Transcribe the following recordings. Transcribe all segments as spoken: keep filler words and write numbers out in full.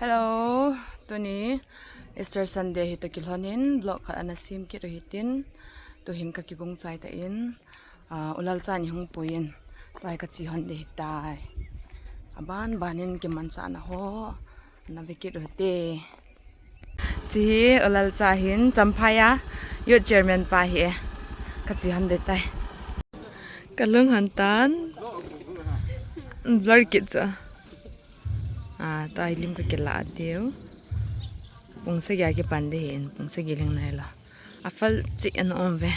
Hello, tuni Easter Sunday hi toh kilhonin vlog khat ana sem kit u hitin, tuhin ka kigong chai tan, ah, U Lalcha ni hung puiyin, tua hi ka che hon ding ahitai. Aban banin kimanchahna ho ana ve kit u hite. Che hi U Lalcha hin, Champhai a Youth Chairman pa hi e. Ka che hon ding ahitai. Ka lung hon tan. Blur kit cha. Ah, tua hi lim ka kila diu. Pung sagi a kipan ding ahin, pung sagi lhing nailou. Aphal cheh ana um ve.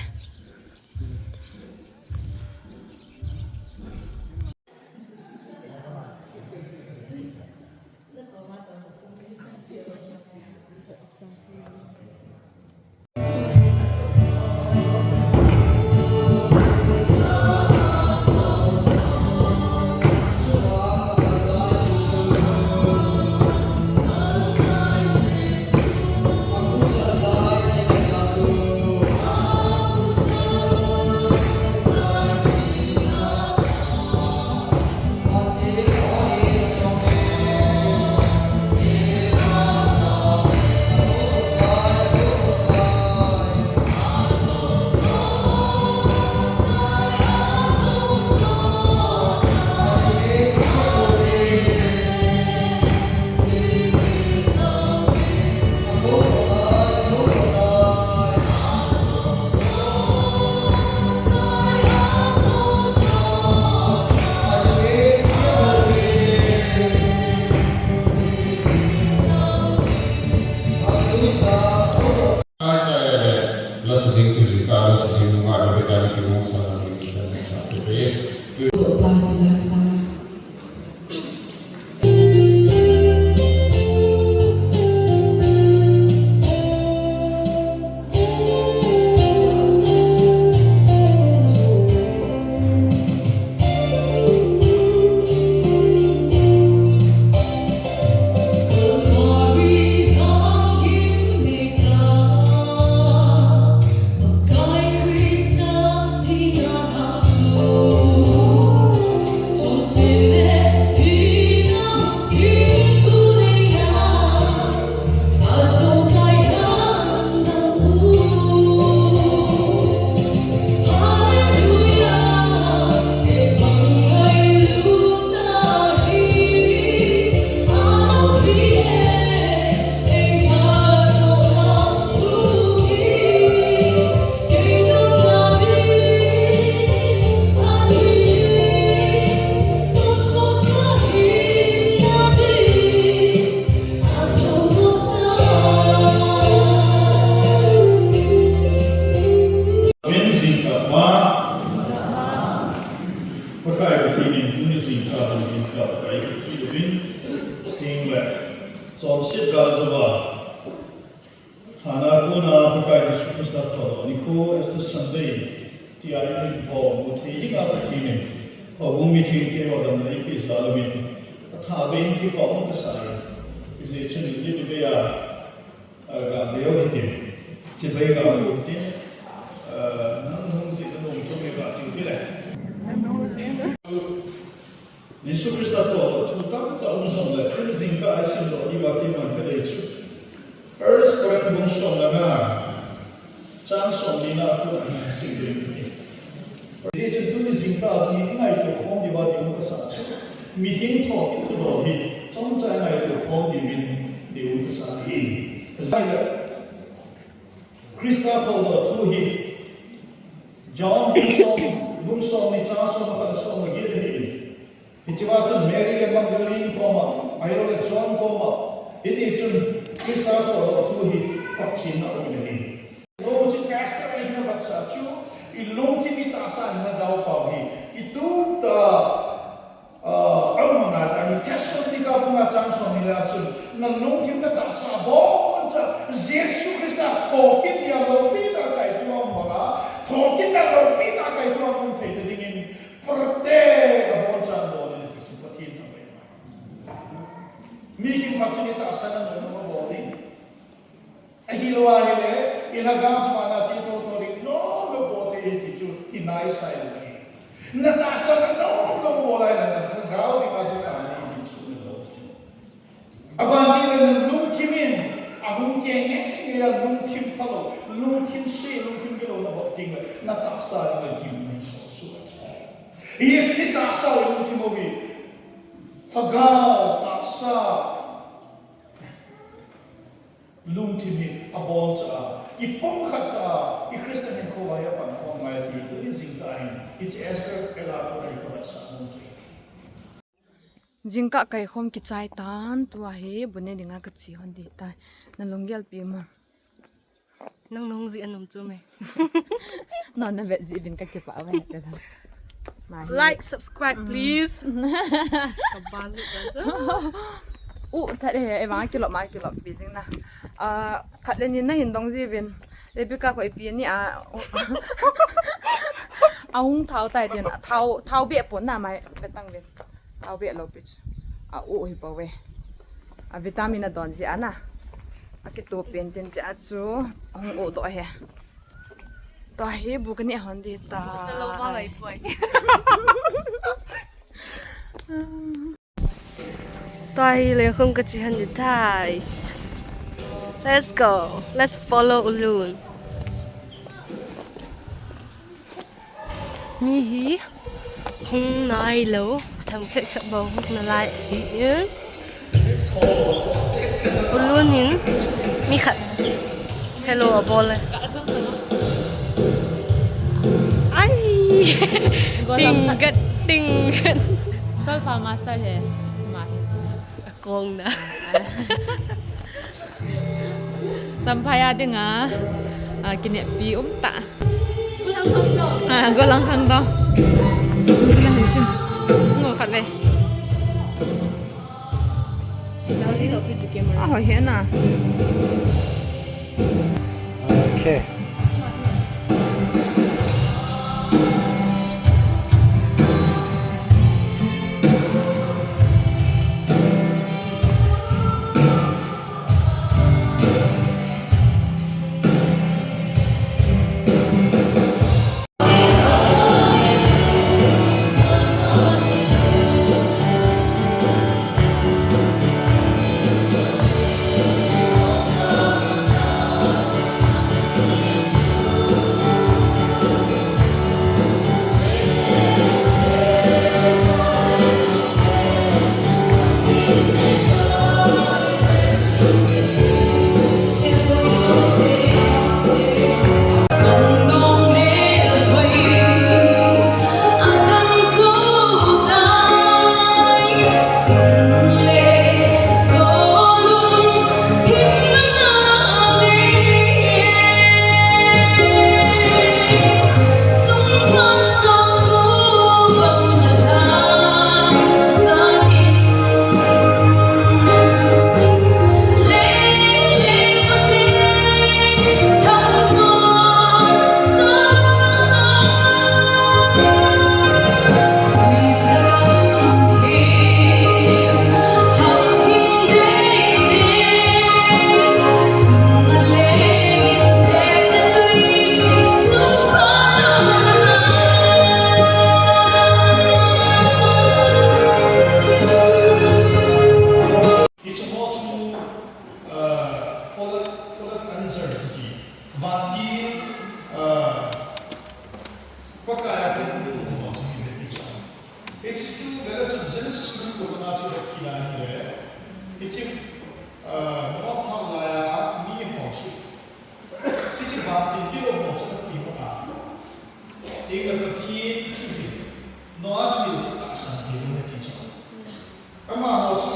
Min jingkah ma. Pakai Pathen in tuni jingkah jong jingkah Pakai Pathen uvin, tin le chonset gal jouva, thina kona Pakai Jesu Christa thoudoh nikho Easter Sunday tia ihin bol mu thei dinga Pathen in houbung mithengte ho damna eipeh jal uvin, atha bein kipa um kasah e. Ijeh chun ijeh inem a, ah, ga deu hitin, chibai ga deu hitin, ah, nang hung jeh na nung chung le ga tiu tile. Jesu Christa thoudoh thu tamtah um jongle, tuni jingkah a isimdoh diuva keiman kadei chu First Corinth bung som le nga, chang somlina a kon ahin sim ding kati. Hijeh chun tuni jingkah a jong hi ingaito khom diuva deium kasah chu, mihem thokit thudol hi chomcha ingaito khom diuvin deium kasah ahi. Christa thoudoh thu hi John bung som, bung somni chang som le khat le som le get ahi. Hichea chun Mary le Magdalene koma, ahilou le John koma, hiti chun Christa thoudoh thu hi photchenna aum in ahi. Lou chu pastor a hina vetsah chu, ilungthim itahsa a hina daupau hi kitup tah, ah, aum angai ahi. Thessalonians bung nga chang somni le a chun, nalungthim natahsa aboncha Jesu Christa thokit nia loupina kaitoh a um banga, thokit nia loupina kaitoh a um theina dingin, protect abonchan bol in ati chu Pathen thangvah in. Mi kimkhat chun itahsa a nomnom abol in. Ahilou ahile, ilhagao chu vana che thotho ding, nomnom bol thei ahi ti chu, hinai sai lou ahi. Natahsa a nomnom bol a ahile, nalhagao dinga chu kanei ding sung lou chu. Aban tile, Min, ahung kenge nge a lungthim phalou, lungthim se, lungthim gilou na bol ding le, na tahsa le gim na hi so su. Ye chu ni tahsa le lungthim o mi. Lhagao tahsa. Lungthim hi abon cha, kipom khat ta, i Christian hinkho a hi apan khom ngai ti, tuni jingkah hin, hiche Esther Ella kona hi ka vet sah nom chu. Jingkah kaikhom kichai tan, tua hi bu ne dinga kache hon ding tai. Na lunggel pi mo. Nang nung ji anom chu me. No, na vet ji vin ka kipah ve te da. Ma hi. Like, subscribe, please. Ka ban lut dan chu. U, that he, e vang kilop ma kilop pi jing na. Ah, khat le ni na hin dong ji vin. Rebecca ko ipi ni a. Ahung thao tai tin, thao, thao be pon na mai, betang vin. Thao be lou pi chu. A u hi bou ve. A vitamin adon ji ana. Akito pen tin ji a chu. Ahung u doh he. Tua hi bu kani hon ding tai. Chalou ma lai puai. Tua hi lengkhum kache hon ding tai. Let's go. Let's follow U Lun. Mi hi hung nai lou, themkhat khat bou hung nalai ahin. U Lun in mi khat hello abol e. Ai! Golang khat. Ting gat, ting gat. Solfa master he. Ma he. Akong na. Champhai a dinga, ah, kineppi um tah. Ah, golang khang to. Ngo khat ve. Ahoi hena. Okay. Hiche ho chu, ah, Falak, Falak Anzar kiti. Vantil, ah, Pakai a kon hung lut ho chu ahi ti chu. Hiche chu vele chun Genesis bung ko na chu vet kit a ahile. Hiche, ah, Noah phat laiya mi ho chu. Hiche vantil gilou ho chu api mo a. Teng le Pathen thuhil, Noah thuhil chu tahsan thei lou ahi ti chu. Amaho chu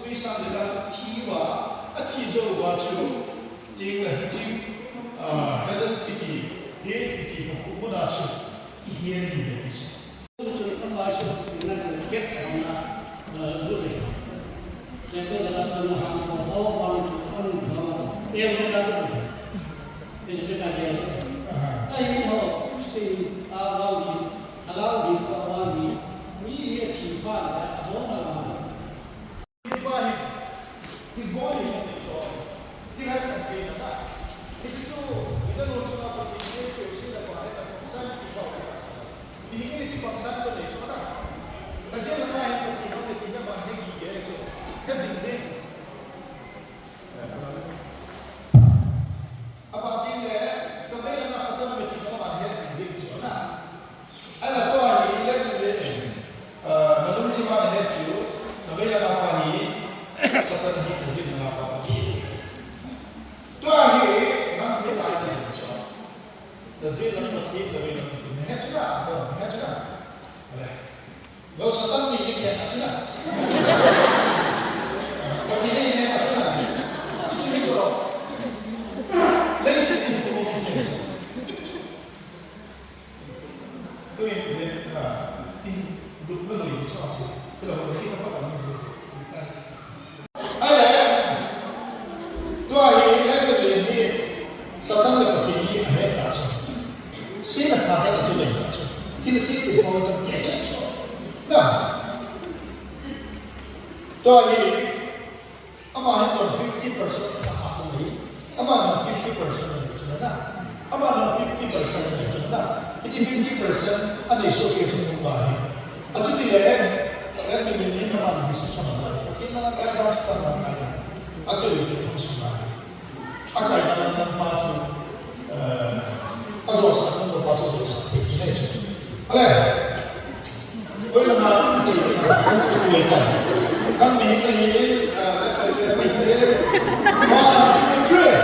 twisang le la chu thi uva, athi jou uva chu, teng le hiche, ah, Hades kiti, Hades kiti ho muna chu, ihel ahi ti chu. Mihem in hiche pangsan chu nei chu na. Ka jil na hin ka ti nom le ti na ban he gi ge chu. He jing jing. Eh, Satan hi najinna pa Pathen ahi. Tua hi nang hi lai na hin chu. Najinna Pathen, naveina Pathen, nahet chu na, nahet chu na. Ale. Lo Satan ni ni khen a chu na. Pathen ni ni a chu na. Chu chu ni chu. Leiset ni tu mo ki chen chu. Tuin, ah, tin, lut na lui di chua chu. Kila ho ti na pa ni. Ale, tua hi, le, le, le, hi, Satan le Pathen hi ahet ta chu. Sin a pha he chu le ta chu. Thil se ti ho chu ke chu. Na. Tua hi, Ama hin fifty percent thahat ahi. Ama hin fifty percent ahi chu na. Ama hin fifty percent ahi chu na. Hiche fifty percent anei soh kei chu thum ba hi. Achuti le, eh, mi ni ni ama hin decision ana nei. Pathen langa guidance tah ana nei. Atu le le function ba hi. Akai na pa chu, eh, ajo sa pa chu jo sa thei nei chu. Ale. Oi, lama, chi, kan chu chu ta. Kan mi na hi, ah, na kai na mai ke. One, two, three.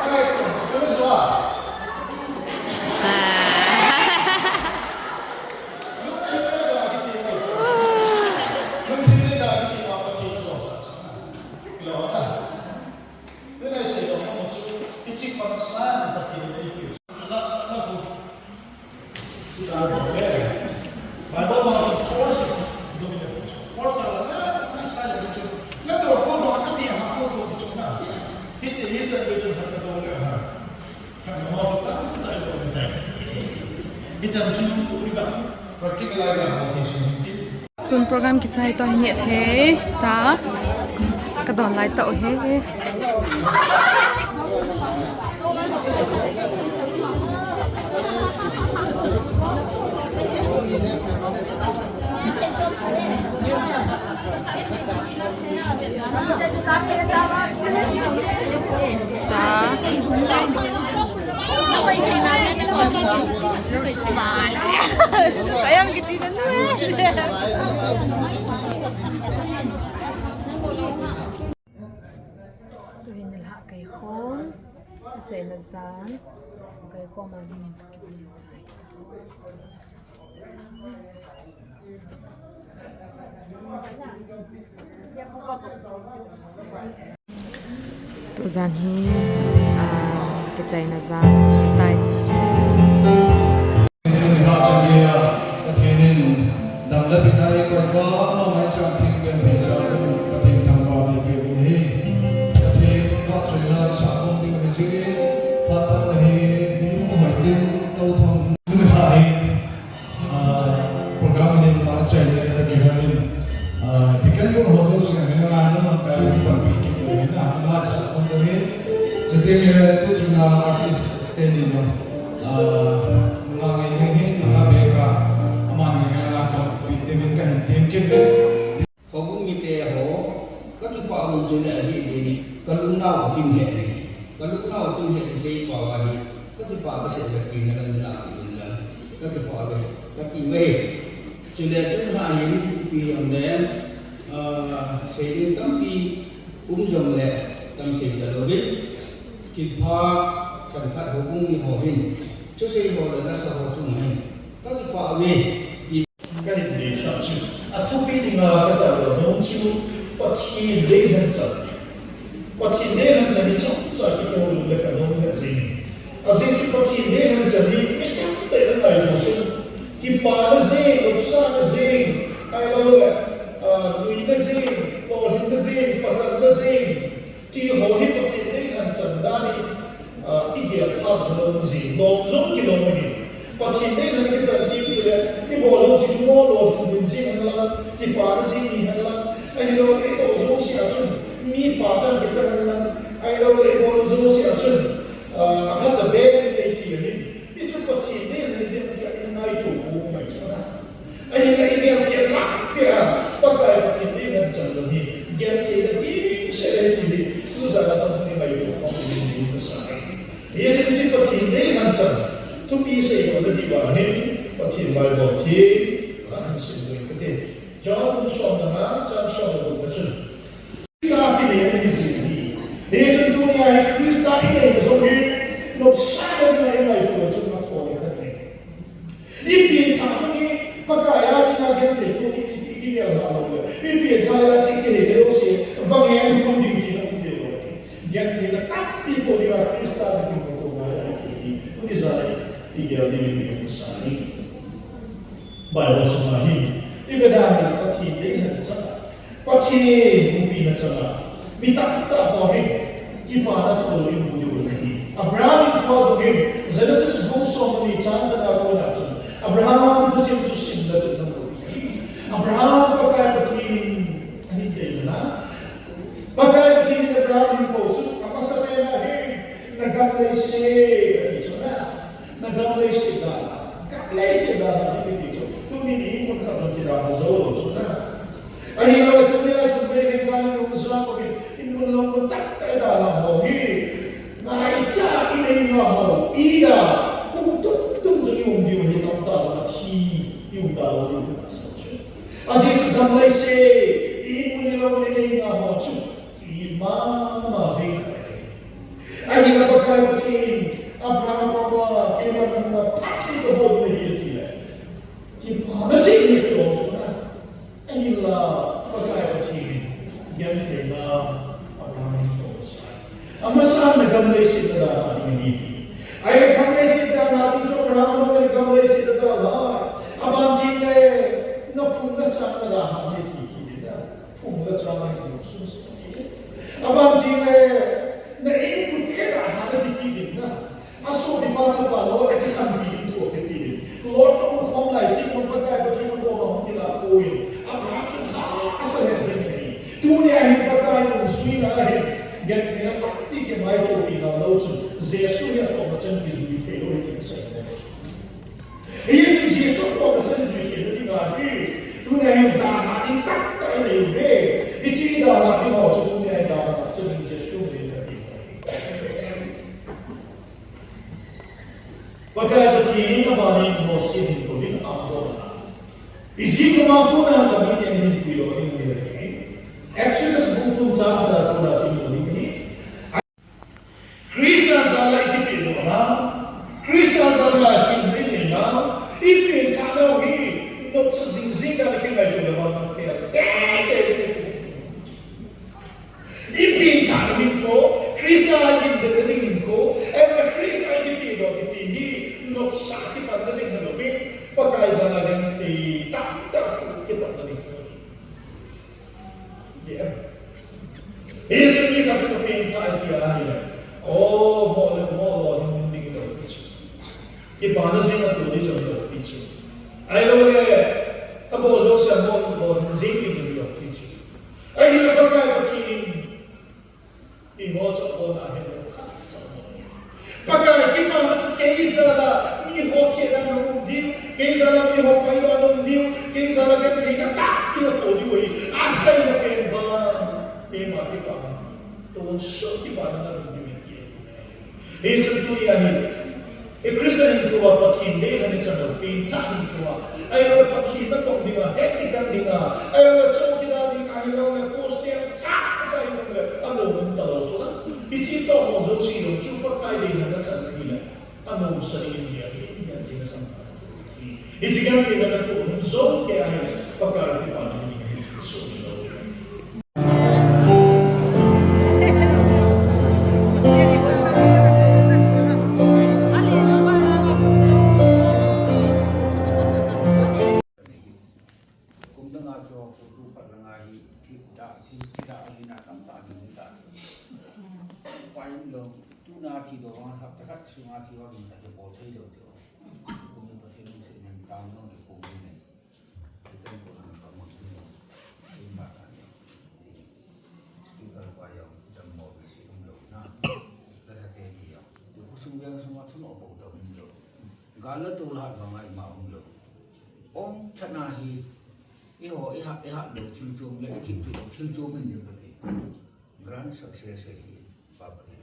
Ai, kan so. Lungthim le da kichi mai chu. Lungthim le da kichi pa Pathen ajo sa chu. Lo na. Tuna i seidoh nom chu, hiche concern Pathen in eipeh u chu. La, la, la, hu. Bible bang chu force dominate chu. Force a la, la, la, sa le chu. La do ko do ka ti ha ko do chu na. Hiti, hichan le chu ha ka do le ha. Ka mo chu ka chu chai do le tai. Hichan chu ku ka practical a ga mo ti chu ti. Sun program kichai to hi nge the cha ka don lai to he. Cha. Ayang kiti na nu. Tuhin nilhah kei khom, achaina jan, kei khom a dingin kium chai. Tujan hi, ah, kichaina jan tai. Tuni ha changeiya Pathen in dam le bitna eikoi pa, ama mai chang theng genthei chang in Pathen thangvahna eipeh uvin ahi. Pathen vahchoina sakhom ding ahi jeh in, phat phatna hi mi hung hoi tin, tou thong. Tuni ha hi, ah, program in ma chai le ta ki ha min, ah, deacon bol ho jouse hin na, na man kai mi pan pi ki na, na sakhom ding ahi. Chuteng le tu chunga artist te ni no. Ah, nunga ngen heng hin, nunga beh a, amani ngen a kon pi ding in kahin tem kit e. Houbung mite ho, kakipah uvin chule adih dih in, kalungnau atin he. Kalungnau atin he, thei pau ahi, kakipah kasei le tina kahin lah uvin la, kakipah uve, kati uve. Chule tun ha hin, ipi jong le, ah, sei ding tampi um jong le, tam sei ta louvin. Thilpha, chomkhat houbung mi ho hin, thusei ho le nasa ho chunga hin, kakipah uve, ti. Kahin deisah chu, athupi dinga katahdoh nom chu, Pathen deilhen chan. Pathen deilhen chan hi chomcha kihoulim le kalung lheh jeng. Ajeh chu Pathen deilhen chan hi, mi tamtah in angaito chun, kipana jeng, nopsahna jeng, ahilouleh, ah, nuina jeng, lolhinna jeng, pachanna jeng, ti ho hi Pathen deilhen chan dan in, ah, igel phat lou jeh, nom jong kilom ahi. Pathen deilhen kichan teng chule, ibol u chu mo lolhin jeng hen lang, kipana jeng ni hen lang, ahilouleh itoh jouse a chun, mi pachat kichan hen lang, ahilouleh ibol u jouse a chun, ah, aphat a ve ni nei ti ahi. Hichu Pathen deilhen ahi dem tia ingaito u mai chu na. Ahinla igel khel lah peh a, Pakai Pathen deilhen chan jong hi, gentheina dimset ahi ti hi, tujan a chun ingaito khom ding in kasei ahi. Hiche chu Pathen deilhen chan, thupi seidohna diuva hin, Pathen Bible theng, kahin sim ding kate. John bung som le nga, chang som le gup na chun. Christa kinei ahi jeh ahi. Hichun tunia hi Christa inei jong hi, nopsahna dinga inei tua chun athoh ding ahi. Ipi ham tuni, Pakai a dinga genthei thu i, i, i kigel lou le. Ipi ham a chi kihei lou se, vang e, i kum ding ti na um ding lou. Gentheina tampi thoh dinga Christa ding kum kum ngai ahi ti. Tuni jana i gel ding in i sa ni. Bible sunga hin, i veda hin Pathen dei hin chang. Pathen umpi na chang a, mi tamtah ho hin kipana tol in mu diu ahi. Abraham in kho jong hin, Genesis bung som le ni chang khat a kona chun, Abraham thusim chu sim le chun na mu ding ahi. Abraham Pakai Pathen in ahin dei na. Pakai Pathen in Abraham hin kou chu, amasapen a hin, na gam leiset, ati chu na. Na gam leiset dan a, gam leiset dan a, ipi ti chu. Tuni in mun khat jong kidalha jou lou chu na. Ahinla tuni a jong Meitei dan in um sa ko hi, in mun long mun tamtah i dalha ho hi. Ngaicha i nei nga ho, i da, kum tum tum jong i um diu hi tamtah jong athi, i um da lou diu hi na sa chu. Ajeh chu gam leiset, i mun i long i nei nga ho chu, i mama jing. Ahinla Pakai Pathen in, Abraham a, keima nunga phat thei kabol na hi ati le. Kipana jing na kilom chu na. Ahinla Pakai Pathen in, gentheina Abraham in tolsa. Amasan na gam leiset na dalha ding ahi ti. Ahile gam leiset dalha ding chu Abraham in gam leiset na dalha. Aban teng le, na phung na chang na dalha ding ahi ti, ti na. Phung le chang ahi ti, Jesu. Aban teng le, na inkote dalha na kiti ding na. Asopipa chapa Lot akikhenpi ding thu akiti ding. Lot umkhom lai seh mun Pakai Pathen in akom a hung kila poi. Abraham chu hahsa lheh jeng ahi. Tunia hin Pakai nungjuina ahin, gentheina tampi kimai chohpina lou chun, Jesu hi athopna chan kijui thei lou ahi ti kasei e. Hichun Jesu thopna chan jui theina dinga hi, tunia hin dalha ding tamtah inei uve. Hiche dalha ding ho chu tunia hin dalha chan ding Jesu min in kati. Pakai Pathen in aban in Mose hin kouvin ahin dong a. Egypt gam a kona ka miten hin puidoh ding ahi. Exodus bung thum chang khat a kona chu imu ding ahi. Christa jal a i kipedohna, Christa jal a hin i neina, i pengthah nau hi, nopsa jing jing dan a kingaito le vang a fel tei tei ding. I pengthah na hinkho, Christa a i kipedoh na ding hinkho, ahilou le Christa a i kipedoh kiti hi, nopsa kipanna ding hilouvin, Pakai jal a genthei tamtah kipanna ding. Hichun mi khat chu kapengthah e tia ahile, o, mo le mo lolhing ding lou pi chu. Kipana jing a tuni jong lou pi chu. Ahilou le, abol jouse a mo lolhing jing ding lou pi chu. Ahile Pakai Pathen in, eiho chu abol a ahin lou khat chu abol. Pakai kipana chu kei jal a miho khel a na um diu, kei jal a miho paidoh a na um diu, kei jal a gentheina tampi na thoh diu ahi. Achaina pen vang, keima kipana. Tonsot kipana na um diu ahi. Hichun tunia hi, i Christian hinkho a Pathen dei lhon i chan lou, pengthah hinkho a. Ahilou le Pathen natong dinga, het ding kan dinga. Ahilou le chouki dan dinga, ahilou le post cha cha ahilou le, anom um talou chu la. Hiche toh ho jouse jong chu Pakai dei lhon a chan ahile. Anom sa ding in dia, in dia, in dia, hiche gentheina nathoh nom jou kei ahile, Pakai kipana hi, hi, so ni lou. Kum dang a chu, kum tu phat lang a hi, thi da, thi, thi da, hi na tam ta, hi ta. Pai lo, tu na thi do, hapta khat sunga thi ho, na ke bol thei lo chu. Kum ni Pathen lungset in tao nung ke kum ni. Ikan ko na ka mo ni. Ni ma ta ni. Speaker pa jong dammo beh si umlou na. La sa te ni jong. Tu khosung veng sunga thunom bou ta umlou. Gal le tol hat banga ima umlou. Umthat na hi, eiho, i hat, i hat lou thil chom le, i thip lou thil chom in jong kati. Grand success ahi, Pa Pathen.